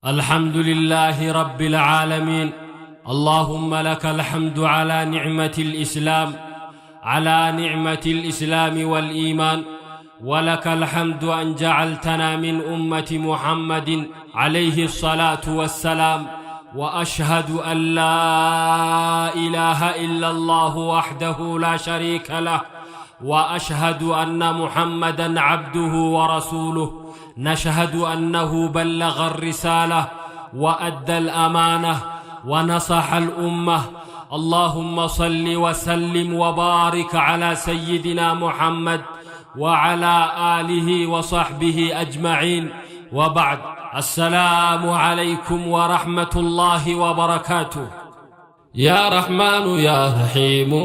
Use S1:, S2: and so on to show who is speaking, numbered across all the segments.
S1: الحمد لله رب العالمين اللهم لك الحمد على نعمة الإسلام على نعمة الإسلام والإيمان ولك الحمد أن جعلتنا من أمة محمد عليه الصلاة والسلام وأشهد أن لا إله إلا الله وحده لا شريك له وأشهد أن محمدا عبده ورسوله نشهد أنه بلغ الرسالة وأدى الأمانة ونصح الأمة اللهم صل وسلم وبارك على سيدنا محمد وعلى آله وصحبه أجمعين وبعد السلام عليكم ورحمة الله وبركاته Yaa Rahmaanu yaa Rahiimu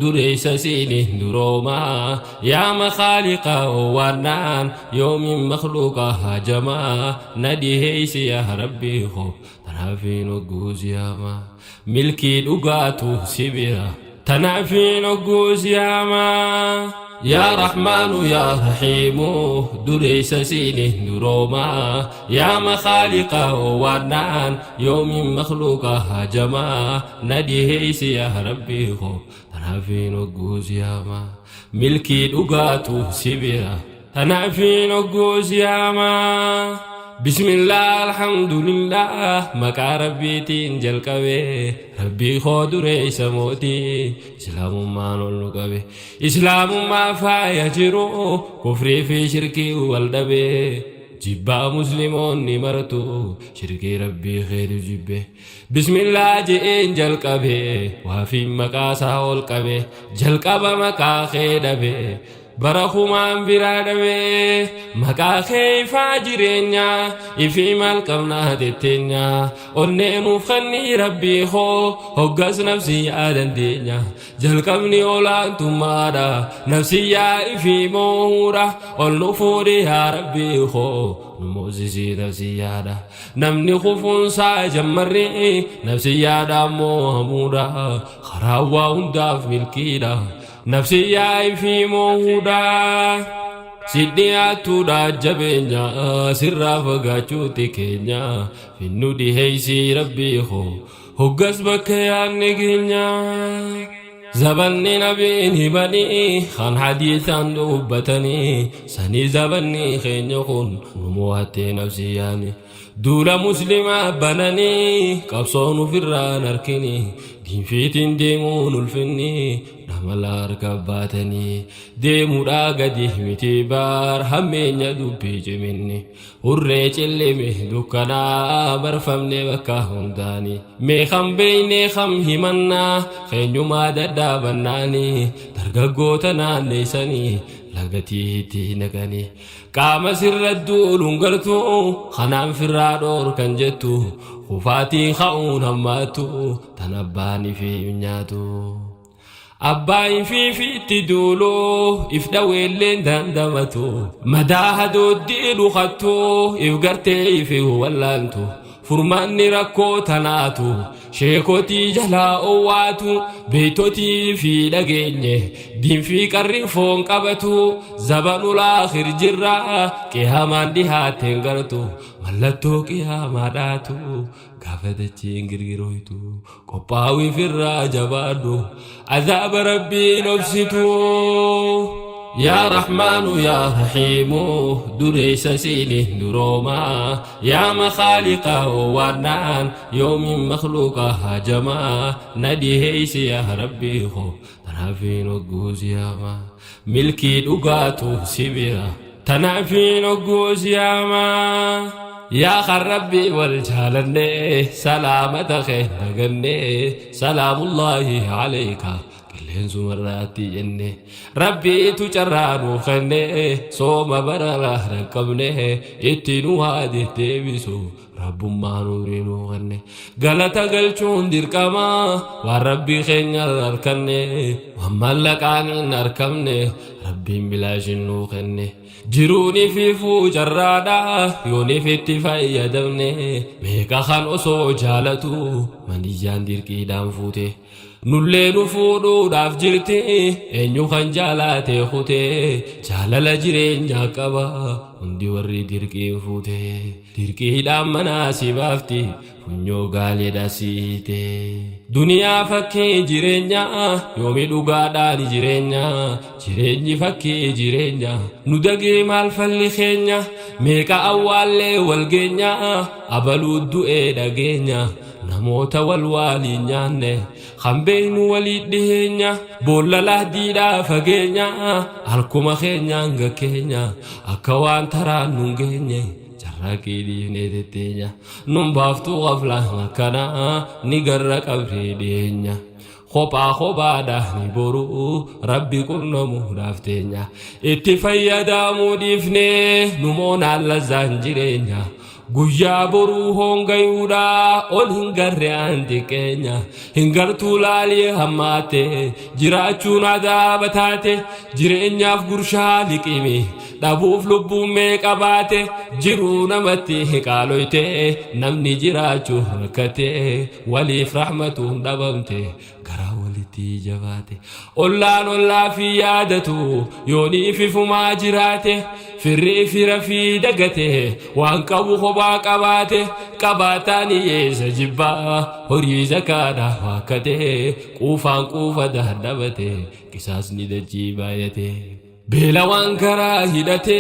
S1: dureessa siiniin duroomaa yaa makhaaliqa owwaannaan yoomiin makhluuqa haajamaa na dhiheeysi yaa Rabbii koo tanaafiin hogguu siyaamaa milkii dhugaatu si bira tanaafiin hogguu siyaamaa Yaa Rahmaanu yaa Rahiimu dureessa siiniin duroomaa yaa makhaaliqa owwaannaan yoomiin makhluuqa haajamaa na dhiheeysi yaa Rabbii koo tanaafiin hogguu siyaamaa milkii dhugaatu si bira tanaafiin hogguu siyaamaa Bismillah alhamdulillah maqaa Rabbiitiin jalqabe Rabbii koo dureessa mootii Islaamummaan ol nu qabe Islaamummaa faaya jiru kufrii fi shirkii wal dhabe jibbaa muslimoonni martu shirkii Rabbii keetu jibbe Bismillah je'een jalqabe waafiin maqaa isaa ol qabe jalqaba maqaa kee dhabe Bara kumaan biraa dhabee maqaa kee ifaa jireenyaa ifii maal qabnaa tetteenyaa onnee nuuf kennii rabbii koo hoggas nafsiyyaa dandeenya jalqabni olaantummaadha nafsiyyaa ifii moohuudha ol nu fuudhi yaa rabbii koo nu moosisii nafsiyyaadha namni kufuunsaa jammarri nafsiyyaadhaan moohamuudha karaa waa hundaaf milkiidha Nafsiyyaa ifii moohuudha si dhiyaattuudha jabeenya sirraa fagaachuuti keenya finnu dhiheeysii rabbii koo hoggas bakka yaadne geenya. Zabanni nabiin himanii kan hadiisaan dubbatanii sanii zabanni keenya kun nu mo'attee nafsiyyaani. Duula muslimaa bananii qabsoon ofirraan harkini diinfiitiin deemuun ulfinni dhamala harka baatanii deemuudhaa gadi miti baar hammeenya dubbii ciminni hurree cillime dukkanaa marfamne bakka hundaani mee kam beeynee kam himannaa keenyumaa dadhaabannaani dargaggoota naanneessanii lagatiitti naqanii Qaama sirra duuluun gartu kanaan firraa dhoorkan jettu kufaatiin ka'uun hammaattu tan abbaan ifii nyaatu. Abbaa ifii fiitti duulu if dhaweelleen dandamatu madaa hadooddii dhukattu if gartee ifi wallaantu Furmaanni rakkoo tanaatu sheekotii jalaa owwaatu beeytotii fi dhageenye diinfii qarri foon qabatu zabanul aakhir jirra qiyaamaan dhihaatteen gartu mallattoo qiyaamaadhaatu gaafa dachiin girgirooytu qophaawii firraa jabaadhu azaaba rabbiin obsitu. Yaa Rahmaanu yaa Rahiimu dureessa siiniin duroomaa yaa makhaaliqa owwaannaan yoomiin makhluuqa haajamaa na dhiheeysi yaa Rabbii koo tanaafiin hogguu siyaamaa milkii dhugaatu si bira tanaafiin hogguu siyaamaa yaa kan Rabbii wal jaalannee salaamata kee dagannee salaamullaahi aleyka Qilleensumarraatti jenne Rabbiitu carraa nuuf kenne sooma bara dhaqqabne itti nu haa deddeebisu Rabbummaa nuurii nuu kenne galata galchuun dirqama waan Rabbii keenya harkanne waan mallaqaan hin harkamne Rabbiin bilaashin nuu kenne jiruun ifiifuu carraadha yoon ifitti fayyadamne meeqa kan osoo jaalatu maniyyaan dirqiidhaan fuute. Nullee nu fuudhuudhaaf jirti eenyu kan jaalaate kutee jaalala jireenyaa qaba hundi warri dirqiin fuute dirqiidhaan manaa si baafti funyoo gaaleedha siite. Duniyaa fakkii jireenyaa yoomi dhugaadhaan jireenya jireenyi fakkii jireenya nu dagee maal falli keenya meeqa awwaallee wal geenya abaluu du'ee dhageenya namoota wal waaliin nyaanne kan beeynu walii dhiheenya boolla lahdiidhaa fageenya halkuma keenyaan gakkeenya akka waan taraan nun geenye carraaqii dhiifnee tetteenya nun baaftuu qaflaan akkanaa ni garra qabrii dhiyeenya kophaa kophaadha ni boruu rabbi qunnamuudhaaf teenya itti fayyadamuu dhiifnee numoonaan lazzaan jireenya guyyaa boruu hongayuudha ol hin garre aan xiqqeenya hin gartuu laalii hammaate jiraachuun adaaba taate jireenyaaf gurshaa liqimi dhabuuf lubbuun meeqa baate jiruu namatti qaaloyte namni jiraachuu rakkate waliif rahmatuun dhabamte garaa walitti jabaate ollaan ollaa fi yaadatu yoonii fifumaa jiraate firrii fira fi dagate waan qabu kophaa qabaate qabaataan hiyyeessa jibbaa horii zakaadha waakkate quufaan quufa dadhabate qisaasni dachii baay'ate. Beela waan karaa hidhate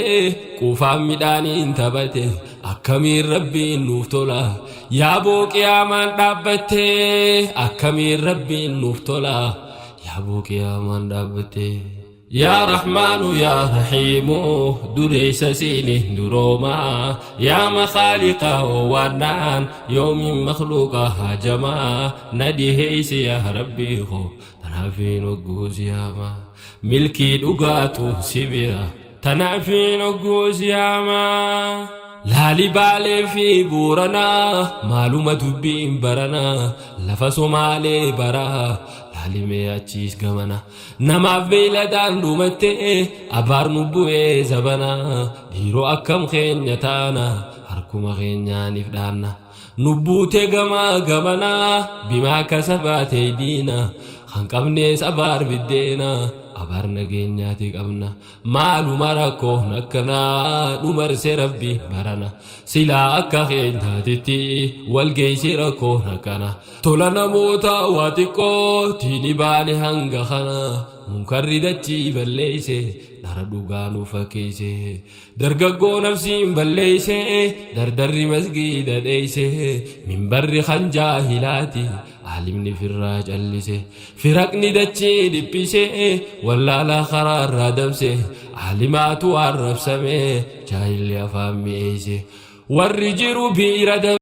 S1: quufaan midhaaniin taphate akkamiin rabbiin nuuf tola yaaboo qiyaamaan dhaabbatte akkamiin rabbiin nuuf tola yaaboo qiyaamaan dhaabbatte. Yaa Rahmaanu yaa Rahiimu dureessa siini duroomaa yaa makaaliqa waannaan yoomiin makluuqa hajamaa na dhiheeysi yaa rabbii koo tanaafiin hogguu siyaamaa milkii dhugaatu si bira tanaafiin hogguu siyaamaa. Laali baalee fi booranaa maaluma dubbiin baranaa lafa somaalee baraa laalimee achiis gamana namaaf beeyladaan dhumatte abaar nu bu'ee zabana dhiiroo akkam keenya taana harkuma keenyaaniif dhaanna nu buute gamaa gamanaa bimaa kasabaate diina kan qabnees abaar biddeena abaar nageenyaati qabna maaluma rakkoon akkanaa dhumarse rabbi barana silaa akka keenyaatitti walgeessi rakkoon akkana tola namoota waa xiqqoo tiini baane hanga kana munkarri dachii balleeyse dhara dhugaa nu fakkeeyse dargaggoo nafsiin balleeyse dardarri masgiida dheeyse minbarri kan jaahilaati aalimni firraa callise firaqni dachii dhiphise wallaalaa karaarraa dabse aalimaatu arrabsame jaahilli afaan mi'eeyse warri jiru biira.